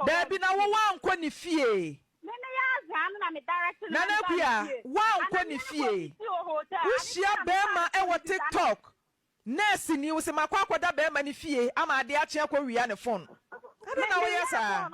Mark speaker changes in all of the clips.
Speaker 1: Daabi na wo woankɔ ne fie. Nana Akua, woankɔ ne fie. Wohyia bɛɛma wɔ tiktok, nurse ni, wose makɔ akɔda bɛɛma no fie ama adeɛ akye akɔ wia ne phone. Adɛn na woyɛ saa?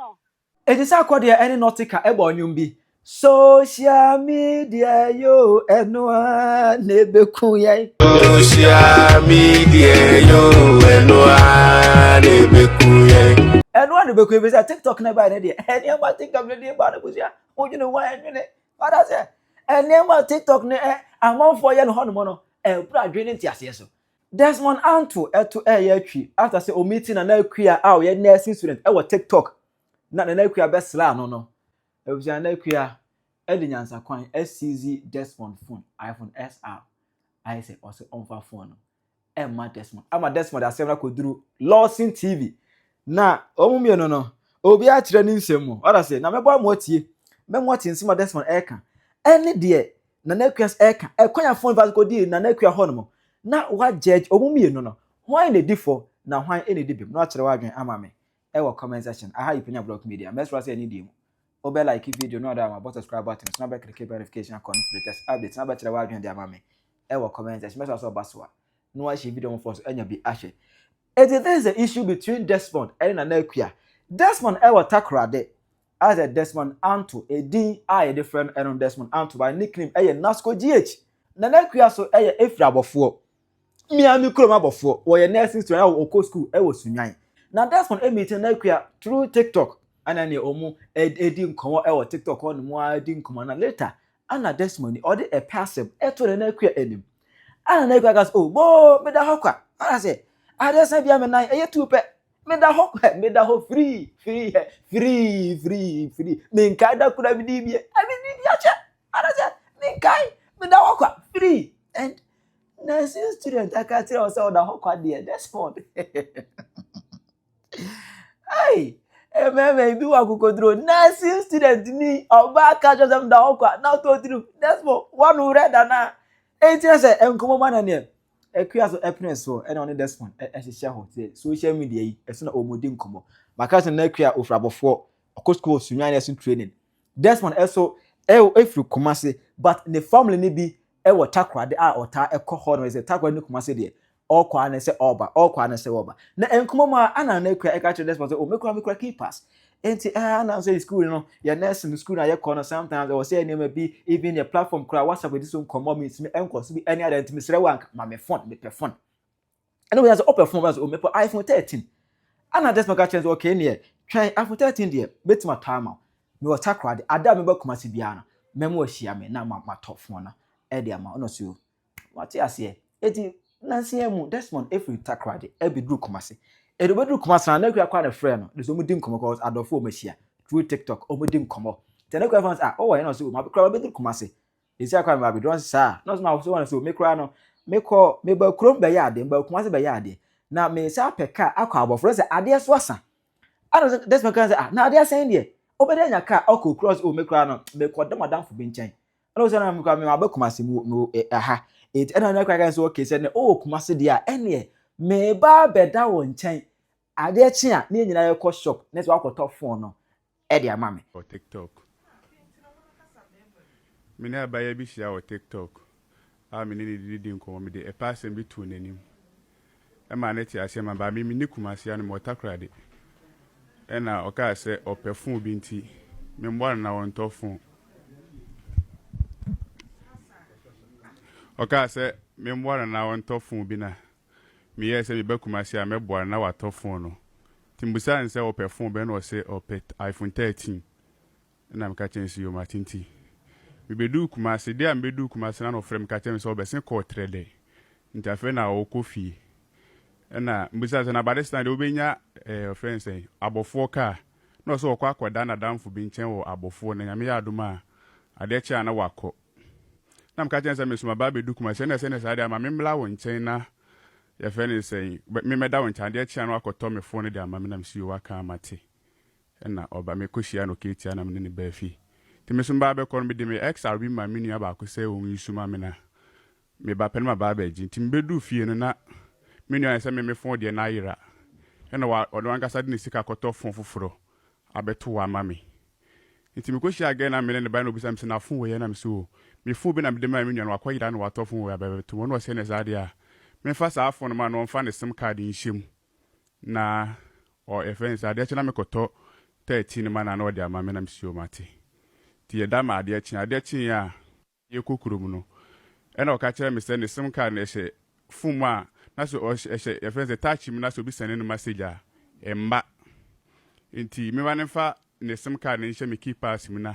Speaker 2: Enti sɛ akɔdeɛ ɛne Nautica bɔ nnwom bi. Social media yo ɛno ara na ɛbɛku yɛn.
Speaker 3: Social media yo ɛno ara na ɛbɛku yɛn.
Speaker 2: Ɛno ara na ɛbɛku yɛn sɛ TikTok na ɛbaeɛ no deɛ nneɛma TikTok no deɛ ba no busua wodwene ho a ɛnwene wada sɛ nneɛma TikTok no ɛ amanfoɔ yɛ no hɔnom no ɛboro adwene ne nteaseɛ so. Desmond Anto ɛto ɛyɛ atwi after sɛ ɔmeeti Nana Akua a ɔyɛ nursing student ɛwɔ TikTok na Nana Akua bɛsraa no no, abusua Nana Akua de nyansakwan asiizi Desmond phone, iPhone SR, ayɛ sɛ ɔsɛ ɔmfa phone no ɛmma Desmond, ama Desmond asɛm no akɔduru Lawson TV. Na wɔn mmienu no, obi akyerɛ ne nsɛm mu. Ɔda sɛ, na mɛbɔ ama atie, mɛmo ate nsɛm a Desmond ɛreka, ɛne deɛ Nana Akua ɛreka, ɛkwan a phone fa so kɔdii Nana Akua hɔ nom, na wagyɛgye wɔn mmienu no, hwan na ɛdi fɔ na hwan na ɛdi bem, na wakyerɛ w'adwene ama me. ɛwɔ comment section aha yi panya block media mɛsrɛ sɛ ɛne deɛ mu wobɛ like video no ada ama bɔ subscribe button so na bɛ click bell notification akɔ no for latest updates na bɛkyerɛ w'adwene de ama me ɛwɔ comment section mɛsrɛ sɛ ɔba so a na wahyɛ video mo fɔ so anya bi ahwɛ. Eti this is the issue between Desmond ɛne Nana Akua. Desmond ɛwɔ Takoradi as Desmond Anto edin a yɛde frɛ no ɛno Desmond Anto by nickname ɛyɛ Nasco GH. Nana Akua so ɛyɛ Efiri Abɔfoɔ. Me ara me kurom abɔfoɔ, wɔyɛ nursing student a wɔkɔ school wɔ Sunyani. Na Desmond meet Nana Akua through TikTok. Ɛna neɛ wɔn ɛdi nkɔmɔ wɔ TikTok hɔ nom ara di nkɔmɔ na later ana Desmond ni ɔde ɛpɛ asɛm ɛto Nana Akua anim. Ana Nana Akua ka sɛ oh boo meda hɔ kwa. Ana sɛ adeɛ san bia me nan ɛyɛ tuu pɛ meda hɔ kwa meda hɔ free free free free free menkae da kora medi bie medi bi akyɛ ana sɛ menkae meda hɔ kwa free and Nursing student aka kyerɛ wo sɛ ɔda hɔ kwa deɛ Desmond. Ai, mmarima bi wɔ akokoduro. Nursing student ni ɔbaa ka kyerɛ sɛ mda hɔ kwa na ɔtɔ tirim. Desmond, wano werɛ da na. Enti na sɛ nkɔmmɔ ma na neɛ akua so ɛpene soɔ ɛna ɔne Desmond ɛhyehyɛ hɔ sɛ social media yi ɛso na wɔn di nkɔmmɔ. Maka sɛ na akua ofura abɔfoɔ ɔkɔ school sunya nursing training. Desmond ɛso ɛfiri Kumasi but ne family ni bi wɔ Takoradi a ɔtaa kɔ hɔ no sɛ Takoradi ne Kumasi deɛ ɔkɔ ara ne sɛ ɔreba ɔkɔ ara ne sɛ ɔreba na nkɔmɔ mu a ana na ekura ɛka kyerɛ Desmond sɛ o mekura mekura key pass nti ɛɛ ana nso school no yɛ nursing school na yɛkɔ no sometimes ɛwɔ sɛ nneɛma bi even yɛ platform kura WhatsApp edi so nkɔmɔ mi ntumi nkɔ so bi ɛne adeɛ ntumi srɛ wɔ anka ma me phone mepɛ phone ɛna wɔyɛ sɛ ɔpɛ phone bɛn so o mepɛ iPhone 13 ana Desmond ka kyerɛ sɛ okay neɛ twɛn iPhone 13 deɛ mɛtumi atɔ ama wo mewɔ Takoradi ade a mebɛ Kumasi biara no mɛma wahyia me na matɔ phone no ɛde ama ɔno so wate aseɛ eti nansia mu Desmond efiri Takoradi ɛbɛduru Kumasi ɛde obɛduru Kumasi na n'akua kɔ a na frɛ no de so wɔn di nkɔmɔ kɔ adɔfo wɔn ahyia through TikTok wɔn di nkɔmɔ tɛ n'akua fɛn sɛ ah ɔwɔ yɛn na ɔsɛ o ma kura bɛduru Kumasi Esi akora meba abɛduru ɔse saa na ɔse ma so wɔn so me koraa no mekɔ meba kurom bɛyɛ adeɛ meba Kumasi bɛyɛ adeɛ na mesa apɛ kaa akɔ abɔfra sɛ adeɛ so asa ana sɛ Desmond kan sɛ ah na adeɛ asɛn deɛ ɔbɛdɛ anya kaa ɔkɔ kuro ɔse oh me koraa no mekɔ dɛm adamfo bi nkyɛn ɛna ɔsɛ na me koraa meba Kumasi mu mu aha eti ɛna na koraa kan sɛ okay sɛ ne ɔwɔ Kumasi deɛ a ɛneɛ meba abɛda wɔ nkyɛn adeɛ kye a ne yɛn nyinaa yɛkɔ shop ne sɛ wakɔtɔ phone no de ama me.
Speaker 3: Wɔ TikTok. Me ne abaayewa bi hyia wɔ TikTok a me ne no didi nkɔmmɔ. Mede ɛpɛ asɛm bi too n'anim maa no tee aseɛ ma baa me menni Kumasi ano mewɔ Takoradi. Ɛna ɔkaa sɛ ɔpɛ fon bi nti memmoa no na ɔntɔ fon. Ɔkaa sɛ memmoa no na ɔntɔ fon bi na meyɛɛ sɛ meba Kumasi a mɛboa no na watɔ fon no. Nti mebisaa no sɛ ɔpɛ fon bɛn na ɔse ɔpɛ iPhone 13 ɛna meka kyerɛ no sɛ yoo mate nti mebɛduu Kumasi day a mebɛduu Kumasi no na ɔfrɛ me ka kyerɛ me sɛ ɔbɛsen kɔɔ Trɛdɛ nti afei na ɔkɔ fie ɛna mebisaa no sɛ na by this time deɛ wobɛnya eh, ɔfrɛ no sɛn abɔfoɔ kaa na ɔsɛ ɔkɔ akɔda n'adamfo bi nkyɛn wɔ abɔfoɔ na Nyame yɛ adom a adeɛ kye a na wakɔ na meka kyerɛ no sɛ mesoma ba abɛdu Kumasi ɛna ɛsɛ ne saa deɛ ama memmla wo nkyɛn na Yɛfrɛ no sɛn? Me mɛda wo nkyɛn adeɛ kye a na wakɔtɔ me phone no de ama me na mese yoo waka a mate. Ɛna ɔba mekɔ hyia no Ketia na me ne no baa fie. Nti me nso mebaa bɛkɔ no mede me XR bi maa me nua baako sɛ ɔn use ma me na meba pɛ na maba abɛgye. Nti mebɛduu fie no na me nua no sɛ me me phone deɛ no ayera. Ɛna wa ɔno ankasa de ne sika kɔtɔ phone foforɔ. abɛto hɔ ama me. Nti mekɔhyiaa girl no a me ne no bae na ɔbisaa me sɛ na phone wei ɛ na mese oh me phone bi na mede maa me nua no wakɔyera na watɔ phone wei abɛto mu. Ɔno ɔse ɛneɛ saa deɛ a memfa saa phone no ma no ɔmfa ne sim card nhyɛ mu na ɔ yɛfrɛ no sɛ adeɛ kye na mekɔtɔ 13 no ma no a na ɔde ama me na mese oh mate. Nti yɛda ma adeɛ kye. Adeɛ kyeeɛ a Yɛrekɔ kurom no, ɛna ɔka kyerɛɛ me sɛ ne sim card no ɛhyɛ phone mu a na sɛ ɔhyɛ ɛhyɛ yɛfrɛ no sɛ touch mu na sɛ obi sɛne no message a ɛmma. Nti memma no mfa ne sim card no nhyɛ me key pass mu na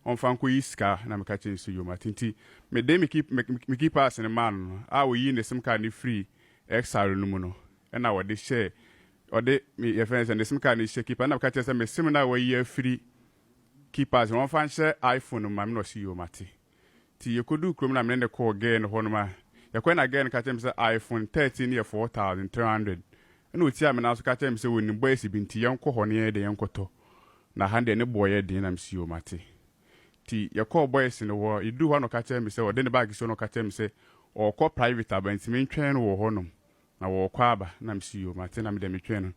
Speaker 3: ɔmfa nkɔyi sika na meka kyerɛ no sɛ yoo mate. Nti mede me key me key pass no maa no no a ɔyii ne sim card no firii XR no mu no ɛna ɔde hyɛɛ ɔde me yɛfrɛ no sɛ ne sim card no hyɛ key pass na meka kyerɛ sɛ me sim no a wayi afiri Key pass no wɔmfa nhyɛ iPhone no mu ma me na ɔse yoo mate. Nti yɛkɔduu kurom na mene no kɔɔ girl no hɔ nom a yɛkɔɛ na girl no ka kyerɛ me sɛ iPhone 13 no yɛ 4300 ɛna ɔtiaa me nan so ka kyerɛ me sɛ ɔnim boys bi nti yɛnkɔ hɔ na yɛnyɛ dɛn yɛnkɔtɔ na ha deɛ ne boɔ yɛ den na mese yoo mate. Nti yɛkɔɔ boys no hɔ yɛduruu hɔ a na ɔka kyerɛ me sɛ ɔde ne bag si hɔ na ɔka kyerɛ me sɛ ɔɔkɔ private aba nti mentwɛn no wɔ hɔ nom na wɔɔkɔ aba na mese yoo mate na medeɛ metwɛn no.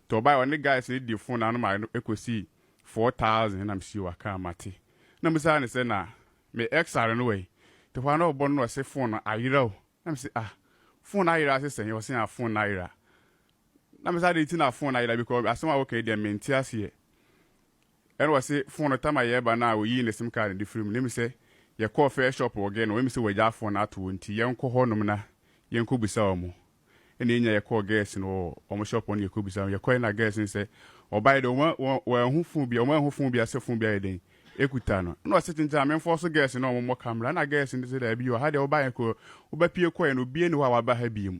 Speaker 3: Nti ɔbaeɛ ɔne guys no dii phone no ano ma ɛkɔsii 4000 na mesi waka a mate na mebisaa no sɛ na me XR no wai nti hɔ a na ɔbɔ no na ɔse phone no ayera o na mese ah phone no ayera ase sɛn ɔse ah phone no ayera na mese adɛn nti na phone no ayera because asɛm a woka yi deɛ mente aseɛ ɛna ɔse phone no tama yɛba no a oyii ne sim card no de firi mu na emi sɛ yɛkɔɔ first shop wɔ Ghana wɔn sɛ wɔagya phone no ato hɔ nti yɛnkɔ hɔnom na yɛnkɔbisa wɔn Ɛna yɛnya yɛkɔɔ girls no wɔ wɔn shop hɔ na yɛkɔ bisa wɔn. Yɛkɔɛ na girls no sɛ ɔbaeɛ deɛ wɔn wɔn wɔanhu phone bia wɔn anhu phone bia sɛ phone bi ayɛ dɛn ekuta no. Ɛna ɔse kyenkyen a memfɔɔ so girls no na wɔn mmɔ camera. Ɛna girls no sɛ daabi o ha deɛ wobaeɛ kɔ wobɛpie kɔɛ no obiara nni hɔ a waba ha biom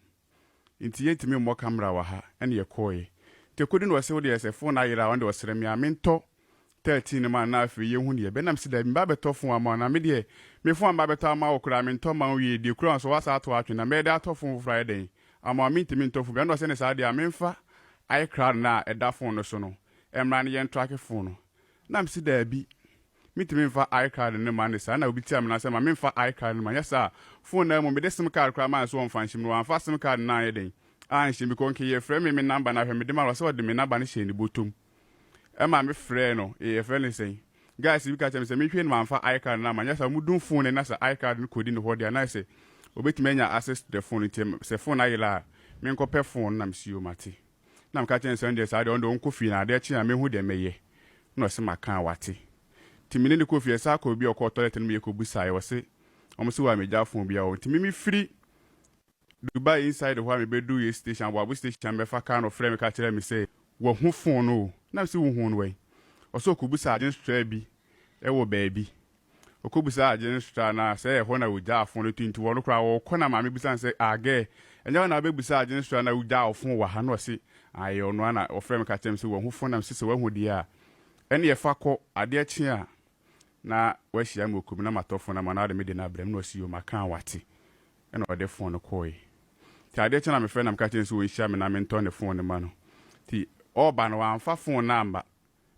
Speaker 3: nti yɛntumi mmɔ camera wɔ ha. Ɛna yɛkɔɔɛ. Nti ɛkɔdu no ɔse wodeɛ sɛ phone no ayera a ɔno deɛ ɔsrɛ me a mentɔ 13 no ma na afei yɛhu deɛ ɛbɛ na mese daabi meba abɛtɔ fon ama wo na me deɛ me fon a meba abɛtɔ ama wo koraa mentɔ mma wo wie deɛ kura wo nso woasa ato atwe na mɛyɛ dɛ atɔ fon foforɔ ayɛ dɛn ama wo mentumi ntɔ fon bi ɛna ɔse ne saa deɛ a memfa iCloud no a ɛda fon no so no mmra no yɛntrake fon no na mese daabi mentumi mfa iCloud no ma ne saa na obi tia me na sɛ ma memfa iCloud no ma nyɛ saa fon no mu mede sim card koraa ma nso wɔmfa nhyɛ mu no wɔamfa sim card no anyɛ dɛn anhyɛ mu because nkeyɛ frɛ me me number no ahwɛ mede ma no ɔsɛ ɔde me number no hyɛ ne bɔtɔm Ɛma me frɛɛ no, ee yɛfrɛ no sɛn? Guys bi ka kyerɛ me sɛ menhwɛ no mamfa iCard no amma, nyɛ saa wɔn dum phone no na sɛ iCard no kɔdi ne hɔ deɛ a na ayɛ sɛ obetumi anya access to the phone nti sɛ phone no ayera a menkɔ pɛ phone no na mese yoo mate. Na meka kyerɛ no sɛ ɔno deɛ saa deɛ ɔno deɛ ɔnkɔ fie na adeɛ kye a mehu deɛ mɛyɛ na ɔse maka a wate. Nti me ne no kɔɔ fie yɛsan kɔɔ baabi a ɔkɔɔ toilet no ma yɛkɔbusaeɛ ɔse wɔn se wɔammɛgya phone biara wɔ hɔ nti me mefiri Dubai inside hɔ a mebɛduu yɛ station Aboabo station bɛfa car no ɔfrɛɛ me ka kyerɛɛ me sɛ wahu phone no o na mese wohuu no wɛn? Ɔse ɔkɔbusaa agyenstraa bi wɔ baabi ɔkɔbusaa agyenstraa no a sɛ ɛhɔ na ɔgyaa phone no to nti ɔno koraa ɔɔkɔ na maame bisa no sɛ ah girl ɛnyɛ hɔ na wobɛbusaa agyenstraa na wogyaa wo phone wɔ ha na ɔse ae ɔno ara na ɔfrɛɛ me ka kyerɛɛ me sɛ wahu phone na mese sɛ wahu deɛ a ɛneɛ fa kɔ adeɛ kye a na wahyia me wɔ kurom na matɔ phone ama no na ɔde me de no abrɛ me na ɔse yoo maka a wate Ɛna ɔde phone no kɔɔe. Nti adeɛ kye na mefrɛ no na meka kyerɛ no sɛ ɔnhyia me na mentɔ ne phone no ma no. Nti ɔɔba no wamfa phone no amma.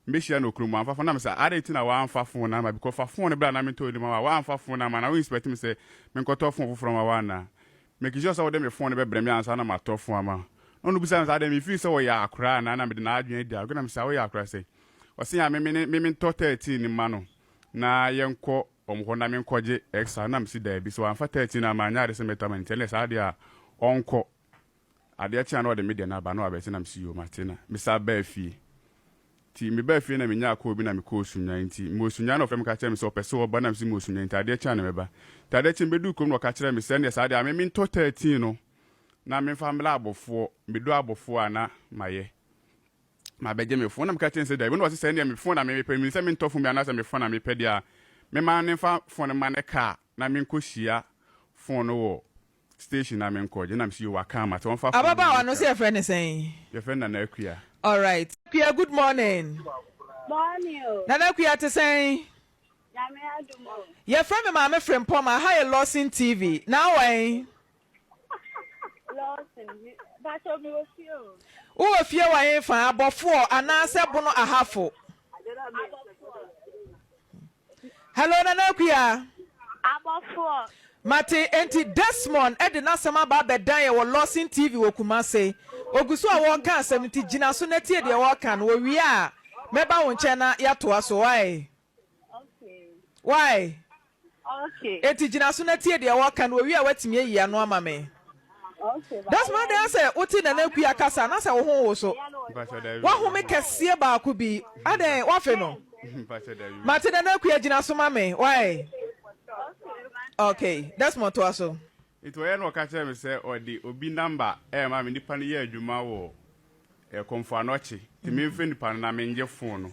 Speaker 3: Mebɛhyia no wɔ kurom wamfa phone no na mese adɛn nti na wamfa phone no amma because fa phone no bra na mentɔ bi ma wo a wamfa phone no amma na wo inspect me sɛ menkɔtɔ phone foforɔ ma wo anaa? Make sure sɛ wode me phone no bɛbrɛ me ansa na matɔ phone ama wo. Na ɔno bisa me sɛ adɛn me feel sɛ ɔyɛ akoraa anaa na mede n'adwene adi agorɔ na mese ah woyɛ akoraa sɛn? Ɔse ah me me me mentɔ 13 no ma no na yɛnkɔ wɔn hɔ na menkɔgye extra na mese daabi sɛ wamfa 13 amma anyɛ ade sɛ mɛtɔ ama no nti ɛnneɛ saa deɛ a ɔnkɔ. Adeɛ kye a na ɔde me deɛ no aba na wabɛgye na mese yoo mate na mesan baa fie. Nti mebaa fie na menyaa call bi na mekɔɔ Sunyani nti mewɔ Sunyani na ɔfrɛ me ka kyerɛ me sɛ ɔpɛ sɛ ɔba na mese mewɔ Sunyani nti adeɛ kye a na mɛba. Nti adeɛ kye mebɛduu kurom na ɔka kyerɛɛ me sɛ ɛnneɛ saa deɛ a me mentɔ 13 no na memfa mmra abɔfoɔ, medu abɔfoɔ a na mayɛ. Mabɛgye me fon na meka kyerɛ no sɛ dabi na ɔse sɛ ɛndeɛ me fon na mepɛ menim sɛ mentɔ fon bi anaasɛ me fon na mepɛ deɛ a mema no mfa fon no ma ne car na menkɔ hyia fon no wɔ station na menkɔ gye na mese yoo waka ama sɛ ɔmfa fon no ma
Speaker 1: Ababaawa
Speaker 3: ne
Speaker 1: no
Speaker 3: car.
Speaker 1: sɛ yɛfrɛ no sɛn?
Speaker 3: Yɛfrɛ no Nana Akua.
Speaker 1: Alright. Akua good morning.
Speaker 4: Morning o.
Speaker 1: Nana Akua te sɛn?
Speaker 4: Nyame adom o.
Speaker 1: Yɛfrɛ me Maame Frimpong aha yɛ Lawson TV na awɔ ɛn? Wowɔ fie wɔ hefa, abɔfoɔ anaasɛ bono ahafo? Hello, Nana Akua.
Speaker 4: Abɔfoɔ.
Speaker 1: Mate, enti Desmond de n'asɛm aba abɛdan yɛ wɔ Lawson TV wɔ Kumase. Ogu so a wɔreka asɛm no nti gyina so na tie deɛ wɔreka no. Wɔwie a, Mɛba wo nkyɛn na yɛatoa so, wai? Wai? Enti gyina so na tie deɛ wɔka no, owie a woatumi ayi ano ama me. Desmond, adɛn sɛ wote Nana Akua kasa na sɛ wo ho woso? Woahome kɛseɛ baako bi, adɛn, woafe no? Mate Nana Akua gyina so ma me, wai? Okay, Desmond toa so.
Speaker 3: Nti ɔyɛ na ɔka kyerɛ me sɛ ɔde obi number ɛɛma me, nipa no yɛ adwuma wɔ Komfo Anokye, nti memfrɛ nipa no na mengye phone no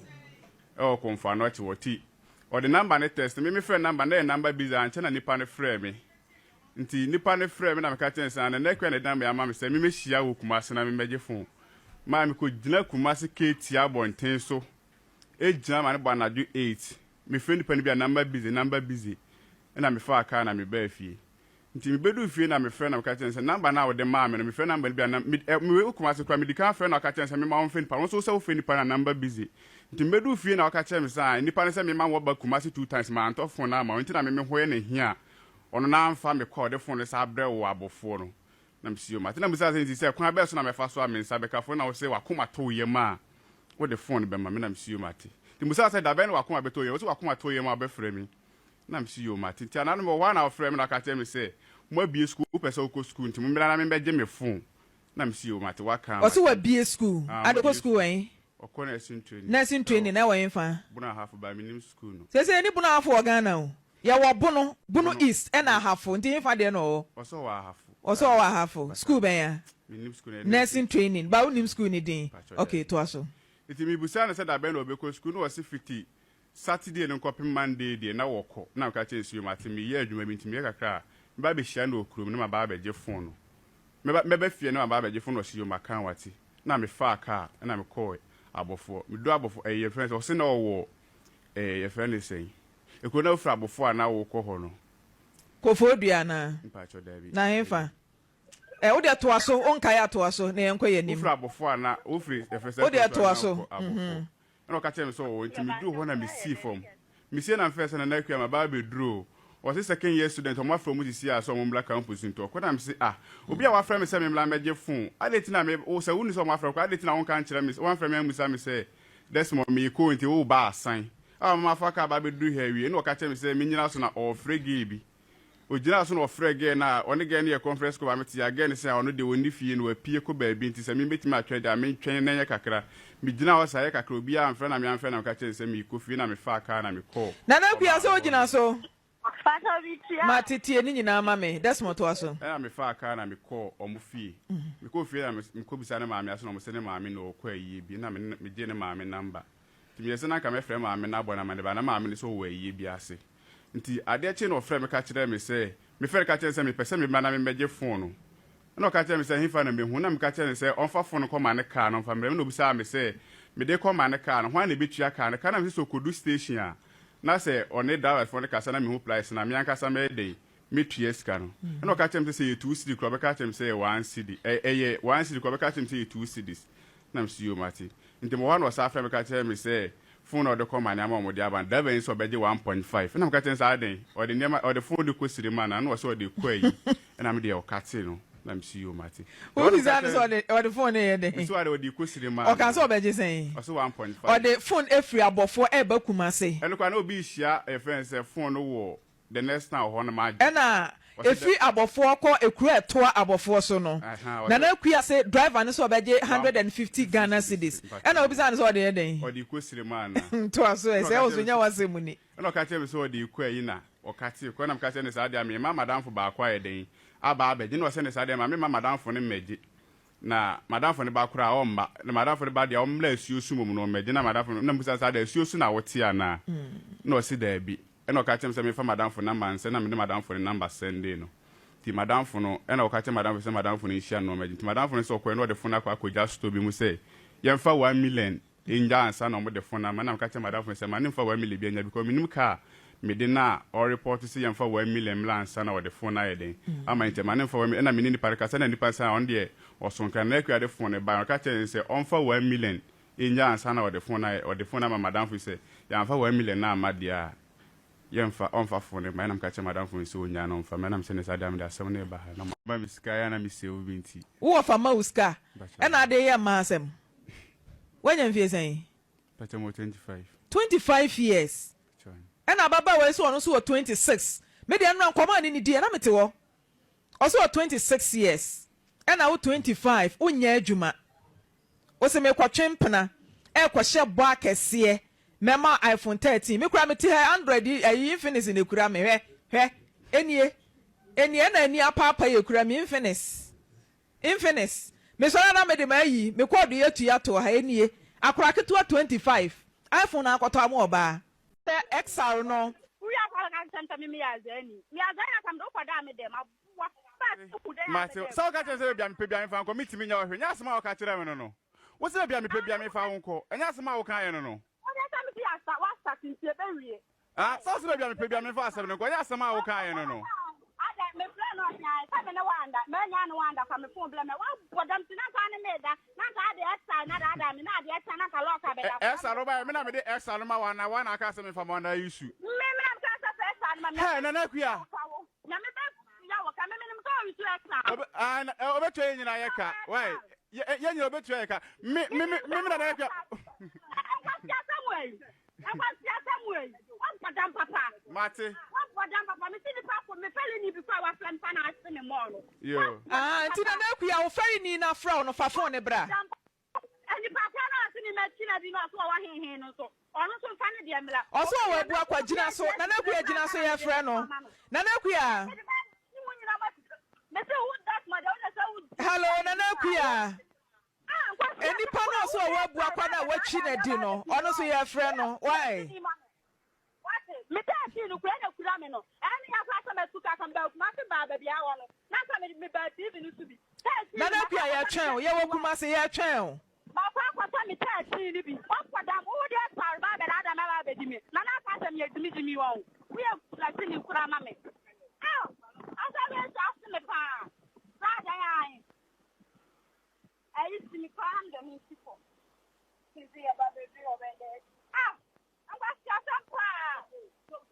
Speaker 3: ɛwɔ Komfo Anokye hɔ. Nti ɔde number no text me, me frɛ number no na ɛyɛ number busy, ankyɛ na nipa no frɛɛ me. Nti nipa no frɛɛ me na meka kyerɛ no sɛ ah Nana Akua na ɛde number yi ama me sɛ memmɛhyia wɔ Kumasi na memmɛgye phone. Maa mekɔ gyina Kumasi Ketia abɔnten so gyina ma no bɔ anadwo 8, mefrɛ nipa no bi a number busy, number busy, ɛna mefaa car na mebaa fie. Nti mebeduu fie na mefrɛ na meka kyerɛ no sɛ number no a wode maa me no mefrɛ number no bi a na me ɛ mewɔ Kumasi koraa medi kan frɛ na ɔka kyerɛ me sɛ mema wɔmfrɛ nipa no wo nso wosɛ wofrɛ nipa no a number busy nti mebeduu fie na ɔka kyerɛ me sɛ a nipa no sɛ mema wɔba Kumasi 2 times mantɔ phone no ama wo nti na me me ho yɛ no hia a ɔno na amfa me kɔ a ɔde phone no saa brɛ wo abofoɔ no na mesi o mate na mebisa sɛ nti sɛ kwan bɛɛ so na mɛfa so a me nsa bɛka phone na wo sɛ wakoma tɔ wo yam a wode phone no bɛma me na mesi o mate nti mebisa sɛ dabɛn na wakoma bɛtɔ wo yam wo sɛ wakoma tɔ wo yam a wobɛfrɛ me Na mese, Yoo, mate. Nti anaa no mewɔ hɔ a na ɔfrɛɛ me na ɔka kyerɛɛ me sɛ, Moabue sukuu, wopɛ sɛ wokɔ sukuu nti mommra na memmɛgye me fon. Na mese, Yoo, mate, woaka a
Speaker 1: Ɔse
Speaker 3: mate.
Speaker 1: wabue sukuu.
Speaker 3: Ah,
Speaker 1: Ade kɔ
Speaker 3: wɔabue
Speaker 1: sukuu
Speaker 3: sukuu.
Speaker 1: wɛn?
Speaker 3: Ɔkɔ nursing training
Speaker 1: Nursing training,
Speaker 3: ɛwɔ
Speaker 1: na ɛwɔ henfa?
Speaker 3: Bono Ahafo, but mennim sukuu no.
Speaker 1: Seesei yɛnni Bono Ahafo wɔ Ghana o. Yɛwɔ Bono, Bono
Speaker 3: Bono,
Speaker 1: East ɛna
Speaker 3: Bono.
Speaker 1: Ahafo, nti henfa deɛ na ɔwɔ?
Speaker 3: Ɔse ɔwɔ Ahafo,
Speaker 1: Ɔse
Speaker 3: but
Speaker 1: ɔwɔ Ahafo.
Speaker 3: but
Speaker 1: Sukuu bɛn a?
Speaker 3: mennim sukuu no, ɛyɛ nursing
Speaker 1: Nursing
Speaker 3: training.
Speaker 1: training, but wonnim sukuu no din.
Speaker 3: Mpakyɛw,
Speaker 1: Okay,
Speaker 3: daabi.
Speaker 1: toa so.
Speaker 3: Nti mebisaa no sɛ dabɛn na ɔbɛkɔ sukuu na ɔse fiti Saturday no nkɔpem Monday deɛ na wɔkɔ na meka kyerɛ no sɛ yo mate meyɛ adwuma bi nti meyɛ kakra a mɛba abɛhyia no wɔ kurom na maba abɛgye phone no mɛba mɛba fie na maba abɛgye phone no ɔse yo maka wate na mefaa car na mekɔɔ abɔfoɔ meduru abɔfoɔ ɛyɛ yɛfrɛ no sɛ ɔse na ɔwɔ ɛɛ yɛfrɛ no sɛn ekuro na wofiri abɔfoɔ a na wokɔ hɔ no.
Speaker 1: Kofoɔ-Dua anaa?
Speaker 3: Mpakyɛw daabi.
Speaker 1: Na hefa? Ɛ wo deɛ toa so wonkae a toa so na yɛnkɔ yɛn anim.
Speaker 3: Wofiri abɔfoɔ a na wofiri yɛfrɛ sɛ
Speaker 1: Wo deɛ
Speaker 3: kuro so a
Speaker 1: toa
Speaker 3: na
Speaker 1: so.
Speaker 3: wokɔ abɔfoɔ. Ɛna ɔka kyerɛɛ me sɛ ɔwɔ nti meduu hɔ na mesii fam. Mesie na mefrɛɛ sɛ Nana Akua maba abɛduru o. Ɔse second year student ɔmo afrɛ ɔmo sisi a sɛ ɔmo mmra campus nti ɔkɔ na mese ah obi a wafrɛ me sɛ memmra mmɛgye phone adɛn nti na me wo sɛ wonni sɛ ɔmo afrɛ wo koraa adɛn nti na wonka nkyerɛ me wamfrɛ me ammisa me sɛ Desmond meekɔ o nti woreba asan a mama afa car aba abɛduru ha awie ɛna ɔka kyerɛɛ me sɛ mennyina so na ɔɔfrɛ gay bi Ogyinaa so na ɔfrɛɛ girl no a ɔne girl no yɛ conference call ma mete a girl no sɛ ɔno deɛ ɔnni fie na wapue kɔ baabi nti sɛ me mɛtumi atwɛn deɛ a mentwɛn na ɛnyɛ kakra. Megyinaa hɔ saa ɛyɛ kakra obiara amfrɛ na me amfrɛ na meka kyerɛɛ no sɛ merekɔ fie na mefaa car na mekɔɔ
Speaker 1: Nana Akua
Speaker 3: ɔbaa
Speaker 1: sɛ
Speaker 3: hɔ
Speaker 1: wogyina
Speaker 3: nom.
Speaker 1: so?
Speaker 4: Pacho me tua.
Speaker 1: Mate tie ne nyinaa ma me. Desmond toa so.
Speaker 3: Ɛna mefaa car na mekɔɔ ɔmo fie. Mekɔɔ fie na mekɔ bisaa ne maame ase na ɔmo se ne maame na ɔɔkɔ ayie bi ɛna me megyee ne maame number. Nti meyɛɛ sɛ na anka mɛfrɛ maame no abɔ no amane but na maame no sɛ ɔwɔ ayie bi ase. Nti adeɛ kyee na ɔfrɛɛ me ka kyerɛɛ me sɛ, mefrɛɛ no ka kyerɛɛ no sɛ mepɛ sɛ meba na memmɛgye fon no. Ɛna ɔka kyerɛɛ me sɛ hefa na mɛhu? Ɛna meka kyerɛɛ no sɛ ɔmfa fon no nkɔma ne kaa na ɔmfa mmrɛ me. Ɛna ɔbisaa me sɛ mede rekɔma ne kaa no, hwan na ɛbɛtua kaa no ka? Ɛna mese sɛ ɔkɔdu station a na sɛ ɔne driverfoɔ no kasa na mehu price no a, me ankasa mɛyɛ dɛn? Mɛtua sika no. Ɛna ɔka kyerɛɛ me sɛ sɛ ɛyɛ 2 cedi koraa ɔbɛka akyerɛ me sɛ ɛyɛ 1 cedi, ɛyɛ 1 cedi koraa ɔbɛka akyerɛ me sɛ ɛyɛ 2 cedis. Na mese yoo mate. Nti mewɔ hɔ a na ɔsan frɛ me ka kyerɛ me sɛ phone a ɔde kɔ ma nneɛma a wɔde aba no driver yi sɛ ɔbɛgye 1.5 ɛna meka kyerɛ no sɛ adɛn ɔde nneɛma ɔde phone de kɔ sirem anaa na ɔsɛ ɔde kɔ ayi ɛna me deɛ ɔkatee no na mese yoo mate. Ɛhɔ na meka
Speaker 1: Wobisaa no sɛ
Speaker 3: kyerɛ
Speaker 1: ɔde ɔde phone no yɛ dɛn?
Speaker 3: mese ɔde ɔde kɔ sirem
Speaker 1: Ɔkaa sɛ
Speaker 3: anaa
Speaker 1: ɔbɛgye sɛn?
Speaker 3: ɔse 1.5.
Speaker 1: Ɔde phone afiri abɔfoɔ ɛreba Kumase.
Speaker 3: Ɛno koraa na obi rehyia yɛfrɛ no sɛ phone no wɔ The next time wɔ hɔ no magye.
Speaker 1: Ɛna
Speaker 3: Ɔse dɛ.
Speaker 1: ɛfiri abɔfoɔ kɔ ekuro a ɛtoa abɔfoɔ so no,
Speaker 3: Ɛhaa ɔse.
Speaker 1: Nana Akua se driver no sɛ ɔbɛgye
Speaker 3: One
Speaker 1: 150
Speaker 3: 50
Speaker 1: Ghana
Speaker 3: cedis
Speaker 1: cedis.
Speaker 3: mpakyɛw.
Speaker 1: Ɛna wobisaa no sɛ ɔde yɛ dɛn?
Speaker 3: Ɔde rekɔ sirem anaa?
Speaker 1: Toa so ɛ,
Speaker 3: Ɛna
Speaker 1: sɛ
Speaker 3: ɔka
Speaker 1: wo
Speaker 3: kyerɛɛ
Speaker 1: nso
Speaker 3: me
Speaker 1: nyɛ
Speaker 3: sɛ.
Speaker 1: w'asɛm ni.
Speaker 3: Ɛna ɔka kyerɛɛ me sɛ ɔde rekɔ ayi na ɔkatee kɔ. Ɛna meka kyerɛɛ no saa deɛ a merema m'adamfo baako ayɛ dɛn aba abɛgye. Ɛna ɔse ne saa deɛ ma memma m'adamfo no mmɛgye. Na m'adamfo no ba koraa a ɔmma. Na m'adamfo no ba deɛ ɔmmra asuo so mmom na ɔmmɛgye. Na m'adamfo no, na mebisa no sɛ adɛn asuo so na wote anaa? Ɛna ɔse daabi. Ɛna ɔka kyerɛɛ me sɛ memfa m'adamfo number nsɛn na mede m'adamfo no number sɛndee no. Nti m'adamfo no, ɛna ɔka kyerɛɛ m'adamfo sɛ m'adamfo no nhyia no na ɔmmɛgye. Nti m'adamfo no sɛ ɔkɔɛ na ɔde phone no akɔ akɔgya store bi mu sɛ yɛmfa 1 million ngya ansa na wɔde phone no ama. Ɛna meka kyerɛɛ m'adamfo no sɛ ma no mfa 1 million biara nya because mennim car a mede no a ɔreport sɛ yɛmfa 1 million mmra ansa na wɔde phone no ayɛ dɛn ama nti ma no mfa 1 million. Ɛna me ne nipa no kasa ɛna nipa no sɛ ɔno deɛ ɔso nkra. Nana Akua de phone no baeɛ no ɔka kyerɛɛ no sɛ ɔmfa 1 million ngya ansa na ɔde phone no ayɛ ɔde phone no ama m'adamfo yi sɛ yɛamfa 1 million no amma deɛ a yɛmfa ɔmfa phone no mma ɛna meka kyerɛɛ m'adamfo no sɛ ɔnyaa no ɔmfa mma ɛna mesɛ ne saa deɛ a mede asɛm no reba ha na ma me sika yɛ a na me save bi nti.
Speaker 1: Wo wɔfa ma wo sika ɛna ade yɛ mmaa asɛm. Woanya mfie sɛn?
Speaker 3: Mpakyɛ mewɔ 25.
Speaker 1: 25 years ɛna ababaawa yi nso ɔno nso wɔ 26 me deɛ nnora nkɔmɔ a ne ne diɛ na mete hɔ ɔso wɔ 26 years ɛna wo 25 wonyɛ adwuma wose mekɔtwe mpena ɛkɔhyɛ bɔ akɛseɛ mɛma iPhone 13 me kura mete ha Android ayi Infinix na ekura me hwɛ hwɛ enie enie ɛna ani apaapa yɛ kura me Infinix Infinix, Mesɔre a na mede m'ayi, me kɔɔdo yi atua too ha, enie, akora ketewa 25, iPhone akɔtɔ ama ɔbaa. Sɛ XR no.
Speaker 3: Mate, sɛ woka kyerɛ me sɛ baabi a mepɛ biara memfa nkɔ, mentumi nyɛ wo hwee. Ɛnyɛ asɛm a woka kyerɛɛ me no no. Wose baabi a mepɛ biara memfa wo nkɔ. Ɛnyɛ asɛm a wokaeɛ no no. Ah, sɛ ɔsɛ baabi a mepɛ bia memfa asɛm no nkɔ, ɛnyɛ asɛm a wokaeɛ no no. Ɛsa no baeɛ, me na mede ɛsa no ma wo anaa woa na aka sɛ memfa ma wo anaa yi su? Hɛ, Nana Akua! Ɔbɛtua yɛn nyinaa yɛ ka, wai, yɛn nyinaa ɔbɛtua yɛ ka, me, me, me, me Nana Akua.
Speaker 4: Ɛkwasi asɛm wei. Wabɔ dam papa.
Speaker 3: Mate.
Speaker 4: Wabɔ dam papa. Mesi nipa ko me fɛli ni bi kɔ a wafrɛ me fa na ase me mɔɔ no.
Speaker 3: Yo.
Speaker 1: Ah, nti Nana Akua wo fɛri ni na frɛ wo no fa phone no bra.
Speaker 4: Nipa koro na ɔse ne ma ti na bi na ɔse ɔwɔ henhen no nso ɔno nso nfa ne deɛ mmra.
Speaker 1: Ɔse ɔwɔ abu akwa gyina so Nana Akua gyina so yɛfrɛ no Nana Akua. Hello Nana Akua. Nnipa no a ɔsɛ ɔwɔ abuakwa no a watwi no adi no, ɔno nso yɛfrɛ no. Why?
Speaker 4: Me taxi no kura na kura me no. Ɛne ya kura sɛ matu kaka mba Kumasi baa baabi a wɔ no. Na nka me me baa TV no so bi. Taxi
Speaker 1: Nana Akua yɛtwɛn wo. Yɛwɔ Kumasi yɛtwɛn wo.
Speaker 4: Makɔ akɔtɔ me taxi no bi. Ɔkɔ dam wo deɛ sɔre ba abɛdaadaa me aba abɛdi me. Nana aka sɛ meyɛ gyimigyimi wɔn. Woyɛ kurasini koraa ma me. Aw! Asa wei nso ase me paa. Saa dan ae. Ayi si me paa na me nsi fam. Sisi yɛ ba bɛduru hɔ bɛn dɛ. Ah! Nkwasi asɛm paa.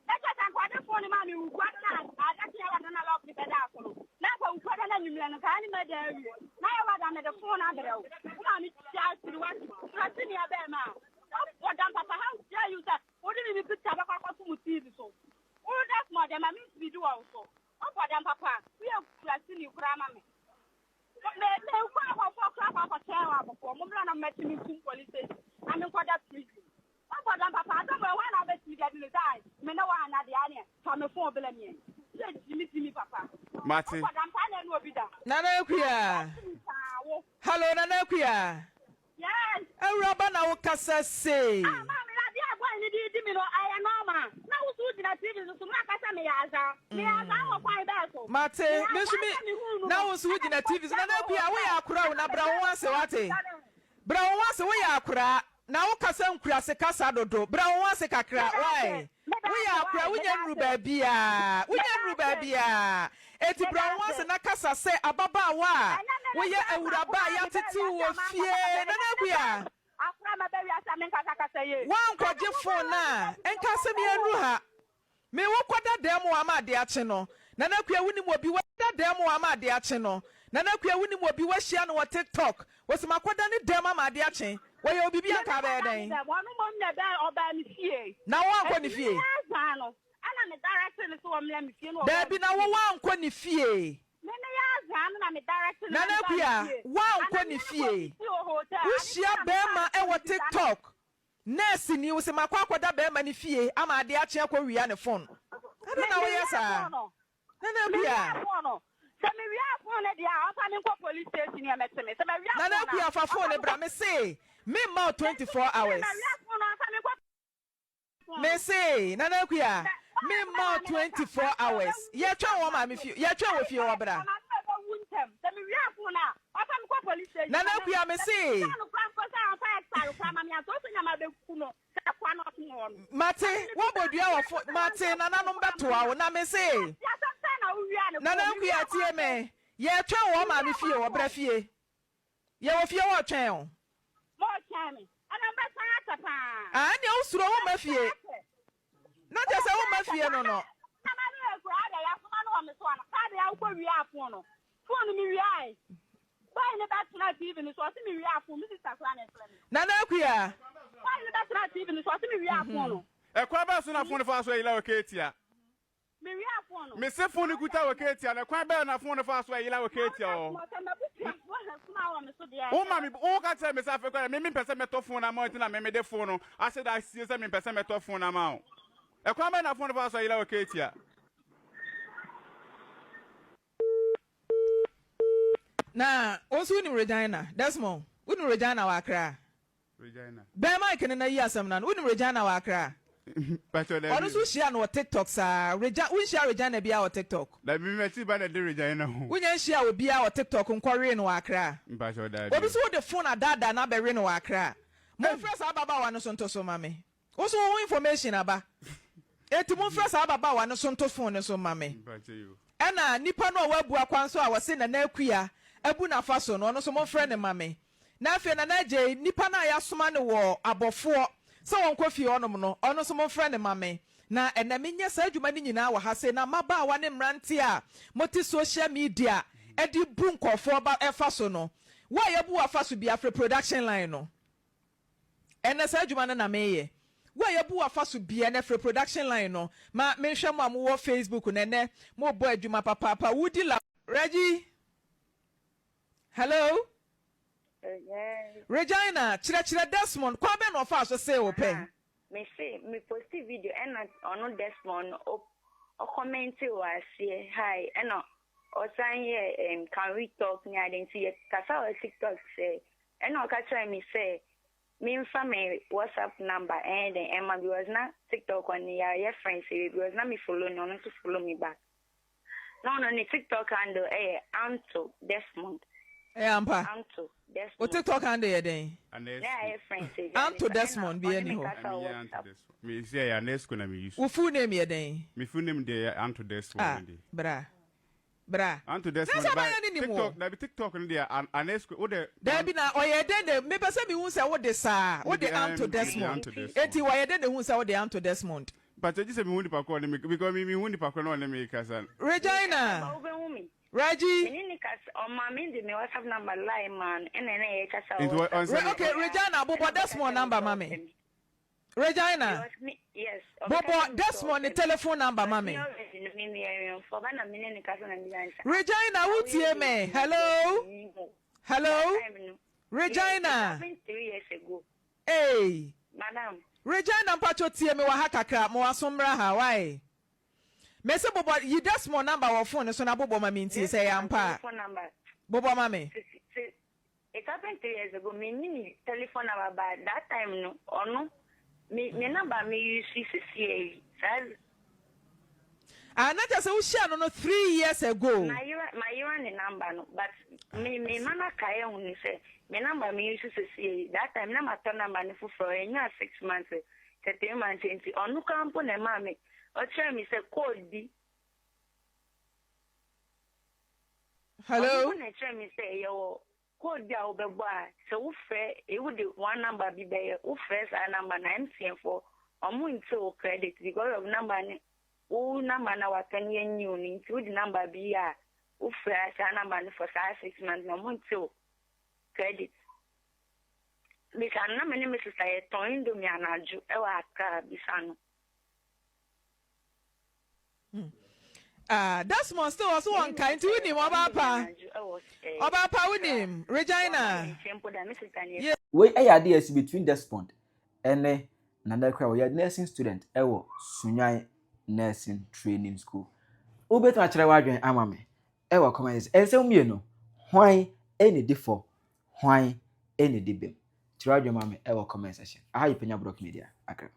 Speaker 4: Ɛkyɛ sɛ nka ɔde fon no maa me wukua do na ada kye yɛ wada na lɔk ne bɛda so no. Na nka wukua da na anwummerɛ no nka ɛne mɛda awie. Na yɛ wada mede fon no abrɛ wo. Wo maa me tua asiri wate. Kwasi nua bɛɛma a. Wabɔ dam papa how dare you sɛ wode me me picture bɛkɔ akɔto mo TV so. Wo da small deɛ ma me ntumi di wɔ wo so. Wabɔ dam papa. Woyɛ kurasini koraa ma me. Me me nkɔ abɔfoɔ koraa kɔ akɔtwɛn wɔ abɔfoɔ mo mmra na mmɛkye me ntum police station na me nkɔda prison. Wabɔ dam papa asɛm wɔ hwan na wobɛtumi de adi no sɛ me ne wo anna deɛ aneɛ fa me phone blɛ meɛ yɛ gyimi gyimi papa.
Speaker 3: Mate.
Speaker 4: Wabɔ dam saa na ɛne obi da.
Speaker 1: Nana Akua. Hello Nana Akua.
Speaker 4: Yes.
Speaker 1: Awuraba na wo kasa sei.
Speaker 4: Ah maame adeɛ a boy no de redi me no ɛyɛ normal na wo so wo gyina TV so so na aka sɛ meyɛ azaa meyɛ azaa wɔ kwan bɛɛ so
Speaker 1: Mate
Speaker 4: meyɛ
Speaker 1: me nso
Speaker 4: azaa
Speaker 1: me
Speaker 4: sɛ mehuu no
Speaker 1: na
Speaker 4: no
Speaker 1: wo nso wo
Speaker 4: ɛna
Speaker 1: gyina
Speaker 4: mekɔ
Speaker 1: TV so
Speaker 4: kyerɛ
Speaker 1: Nana
Speaker 4: no wɔ
Speaker 1: Akua woyɛ
Speaker 4: hotel
Speaker 1: akora o
Speaker 4: na
Speaker 1: na bra wo ho
Speaker 4: mebɛɛ
Speaker 1: ase wate bra wo ho ase woyɛ akora na wo kasa nkurase kasa dodo bra wo ho ase kakra why woyɛ akora wonya nnuru baabiaa wonya nnuru baabiaa eti bra wo ho ase na kasa sɛ ababaawa a woyɛ awuraba a yɛatete wo wɔ fie Nana Akua woankɔgye phone a nka asɛm yi annuru ha. Me wo kɔda dan mu ama ade akye no Nana Akua wonim obi wa da dan mu ama ade akye no Nana Akua wonim obi wahyia no wɔ tiktok Ose makɔda ne dan mu ama ade akye Wɔyɛ wo biribi a anka abɛyɛ dɛn? Na wo ankɔ ne fie? Daabi na wo woankɔ ne fie Nana Akua woankɔ ne fie Wohyia bɛɛma wɔ tiktok Nurse ni, wose makɔ akɔda barima no fie ama adeɛ akye akɔ wia ne phone. Adɛn na woyɛ saa? Nana Akua. Nana Akua fa phone no bra, mese memma wo 24 hours. Mese Nana Akua memma wo 24 hours. Yɛtwɛn wɔ maame fie, yɛtwɛn wɔ fie hɔ bra. Nana Akua mese. Mate woabɔ dua wɔ fo mate nananom bɛtoa wo na mese. Nana Akua tie me yɛtwɛn wɔ maame fie hɔ bra fie. Yɛwɔ fie hɔ retwɛn wo.
Speaker 4: Moretwɛn me? Ɛnna mobɛsan akyɛ paa.
Speaker 1: Ah, ɛnneɛ wosuro womma fie. Na kyerɛ sɛ womma fie no no.
Speaker 4: Na ma ne yɛ koraa deɛ yɛasoma no wɔ me so ana? Saa deɛ wokɔ wiaa fon no. Fon no mewiae. Boy no bɛtena TV no so ɔse me wia phone me sister koraa na ɛfrɛ me.
Speaker 1: Nana Akua.
Speaker 4: Boy no bɛtena TV no so ɔse me wia phone no.
Speaker 3: Ɛkwan bɛn so na phone no faa so yera wɔ Ketia?
Speaker 4: Me wia phone no.
Speaker 3: Mese phone no kuta wɔ Ketia no ɛkwan bɛn na phone no faa so yera wɔ Ketia hɔ? Wo ma me wo ka kyerɛ me sɛ afei koraa me mempɛ sɛ mɛtɔ phone ama wo nti na me mede phone no ahyɛ da asie sɛ mempɛ sɛ mɛtɔ phone ama wo. Ɛkwan bɛn na phone no faa so yera wɔ Ketia?
Speaker 1: Na wo nso wonim Regina? Desmond, wonim Regina wɔ Accra?
Speaker 3: Regina.
Speaker 1: Bɛn mic no na yi asɛm no ano. Wonim Regina wɔ Accra?
Speaker 3: Pacho dabi.
Speaker 1: Ɔno nso wohyia no wɔ TikTok saa. Regi wonhyia Regina biara wɔ TikTok?
Speaker 3: Dabi me m'akyi ba na ɛde Regina ho.
Speaker 1: Wonya nhyia obiara wɔ TikTok nkɔwee no wɔ Accra?
Speaker 3: Mpacho dabi.
Speaker 1: Obi nso wode phone adaadaa no abɛwe no wɔ Accra? Momfrɛ saa ababaawa no nso nto so ma me. Wo nso wo ho information aba. Enti momfrɛ saa ababaawa no so nto phone no so mma me. Ɛna nipa no a wabu akwan so a wɔse Nana Akua abu n'afa so no, ɔno nso momfrɛ no mma me. Na afei Nana Agyei, nipa no a yɛasoma no wɔ abɔfoɔ sɛ ɔnkɔ fie hɔnom no, ɔno nso momfrɛ no mma me. Na ɛnnɛ menyɛ saa adwuma no nyinaa wɔ ha sei, na mmabaawa ne mmeranteɛ a mote social media de bu nkurɔfoɔ ba fa so no, wo a yɛabu wo afa so biara, frɛ production line no. Ɛnɛ saa adwuma no na meyɛ. Wo a yɛabu w'afa so bia ɛnɛ frɛ production line no ma menhwɛ mo a mowɔ Facebook no ɛnɛ mobɔ adwuma papaapa Wudi la. Reggie Hello
Speaker 5: Yes.
Speaker 1: Regina kyerɛkyerɛ Desmond kwan bɛn na ɔfaa so see wo pɛ?
Speaker 5: Ah, me se me posti video ɛna ɔno Desmond no ɔkɔmɛnte wɔ aseɛ hi ɛna ɔsan yɛ um, can we talk ne ade nti yɛ kasa wɔ TikTok sɛ Ɛna ɔka kyerɛɛ me sɛ memfa me WhatsApp number ɛnyɛ dɛn ɛma because na TikTok ɔne yɛayɛ friends awie because na me follow no ɔno nso follow me back. Na ɔno ne TikTok handle ɛyɛ Anto Desmond.
Speaker 1: Ɛyɛ ampa?
Speaker 5: Anto
Speaker 1: Wo
Speaker 5: Desmond.
Speaker 1: TikTok handle yɛ dɛn?
Speaker 5: Na yɛayɛ friends awie
Speaker 1: Anto
Speaker 5: ansa ɛna
Speaker 1: Desmond biara
Speaker 5: ɔne
Speaker 1: nni
Speaker 5: me
Speaker 1: hɔ.
Speaker 5: kasa wɔ WhatsApp.
Speaker 3: Me si ɛyɛ Anesco na me use.
Speaker 1: Wo full name yɛ dɛn?
Speaker 3: Me full name deɛ yɛ Anto Desmond
Speaker 1: Ah,
Speaker 3: deɛ.
Speaker 1: bra. Bra.
Speaker 3: Anto
Speaker 1: Na
Speaker 3: Desmond
Speaker 1: sɛ
Speaker 3: ba
Speaker 1: abaayewa no nim wo.
Speaker 3: TikTok dabi TikTok no deɛ an Anesco wo de.
Speaker 1: Dabi na ɔyɛ dɛn na mepɛ sɛ mehu sɛ wode saa
Speaker 3: Me
Speaker 1: wode
Speaker 3: de
Speaker 1: Anto
Speaker 3: ɛɛm me de
Speaker 1: Desmond
Speaker 3: Anto Desmond.
Speaker 1: enti wɔyɛ dɛn na ehu sɛ wode Anto Desmond.
Speaker 3: Mpakyɛ gye sɛ mehu nipa korɔ ɔne me because me mehu nipa korɔ na ɔne me kasa no.
Speaker 1: Regina.
Speaker 5: Mekasa ba wobɛhu me.
Speaker 1: Reggie.
Speaker 5: Me ne no kasa ɔmaa me de me WhatsApp number line maa no ɛna na yɛkasa wɔ
Speaker 3: Nti wɔ
Speaker 5: WhatsApp.
Speaker 3: ɔnsɛne.
Speaker 1: Re okay Regina bobɔ
Speaker 5: Ɛna ɔbɛka
Speaker 1: Desmond
Speaker 5: kyerɛ me
Speaker 1: number
Speaker 5: sɛ
Speaker 1: ma
Speaker 5: ɔpɛ
Speaker 1: me.
Speaker 5: me.
Speaker 1: Regina, bobɔ Desmond ne telephone number ma me. Regina, wo tie me? Hello? Hello? Regina? Hey. Regina, mpacho tie me wɔ ha kakra, mo aso mmra ha, why? Mese bobɔ, yi Desmond number wɔ phone so na bobɔ ma me ntie sɛ ɛyɛ ampa a. Bobɔ ma me.
Speaker 5: It happened 3 years ago me nni ne telephone number but that time no ɔno me me number me use sisiɛ yi saa.
Speaker 1: Ah na kyerɛ sɛ wo hyia no no 3 years ago.
Speaker 5: Mayera mayera ne number no but me me ma no akae ahu no sɛ me number me use sisiɛ yi that time na matɔ number no foforɔ ɛnyaa 6 months sɛ 3 months nti ɔno koraa mpo na ɛmaa me ɔkyerɛɛ me sɛ code bi.
Speaker 1: Hello.
Speaker 5: Ɔno mpo na ɛkyerɛɛ me sɛ yɛwɔ code bi a wobɛbɔ a sɛ wofrɛ wode one number bi bɛyɛ wofrɛ saa number no a MTN foɔ ɔmo nte wo credit because of number no wo number no a watɔ no yɛ new no nti wode number bi yɛ a wofrɛ saa number no for saa 6 months na ɔmo nte wo credit. Bisa no na me ne me sister yɛtɔn indomie anadwo ɛwɔ Accra bisa no.
Speaker 1: Ah, Desmond still ɔso wɔn nkae nti wonim ɔbaa pa ɔbaa pa wonim Regina.
Speaker 2: Yeah. Wei yɛ adeɛ a ɛsi between Desmond ne Nana Akua a ɔyɛ nursing student wɔ Sunyani Nursing Training School. Wobɛtumi akyerɛ w'adwene ama me wɔ comments. Nsɛm mmienu, hwan na ɛdi fɔ, hwan na ɛdi bem? Kyerɛ w'adwene ma me wɔ comment section. Aha yɛ Panya Brock Media, Accra.